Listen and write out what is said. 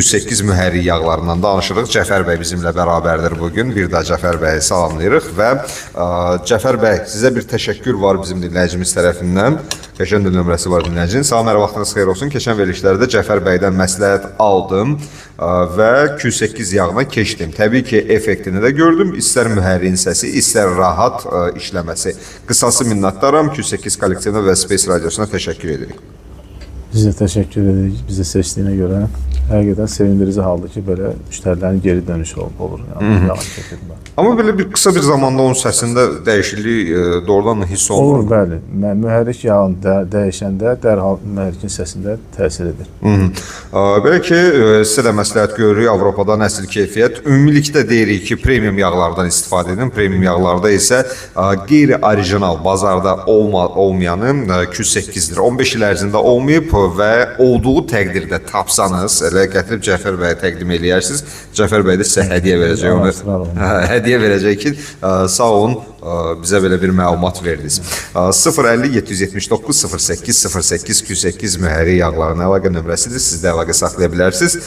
Q8 mühərrik yağlarından danışırıq. Cəfər bəy bizimlə bərabərdir bu gün. Bir daha Cəfər bəyi salamlayırıq və Cəfər bəy, sizə bir təşəkkür var bizim dinləyicimiz tərəfindən. Qəşəng də nömrəsi var dinləyicinin. Salam, hər vaxtınız xeyir olsun. Keçən verilişlərdə Cəfər bəydən məsləhət aldım və Q8 yağına keçdim. Təbii ki, effektini də gördüm. İstər mühərrikin səsi, istər rahat işləməsi. Qısası minnətdaram. Q8 kollektivinə və Space Radiosuna təşəkkür edirik. Biz də təşəkkür edirik bizə seçdiyinə görə. Həqiqətən sevindirici haldır ki, belə müştərilərin geri dönüşü olur. Yəni yağın keyfiyyətində. Amma belə bir qısa bir zamanda onun səsində dəyişiklik doğrudan da hiss olunur. Olur, bəli. Mühərrik yağını dəyişəndə dərhal mühərrikin səsində təsir edir. Belə ki, sizə də məsləhət görürük Avropadan əsl keyfiyyət. Ümumilikdə deyirik ki, premium yağlardan istifadə edin. Premium yağlarda isə qeyri-orijinal bazarda olmayanı Q8-dir. 15 il ərzində olmayıb və olduğu təqdirdə tapsanız, elə gətirib Cəfər bəyə təqdim eləyərsiniz. Cəfər bəy də sizə hədiyyə verəcək onu. Araşdırar onu. Hə, hədiyyə verəcək ki, sağ olun, bizə belə bir məlumat verdiniz. 050 779 08 08 Q8 mühərrik yağlarının əlaqə nömrəsidir. Siz də əlaqə saxlaya bilərsiniz.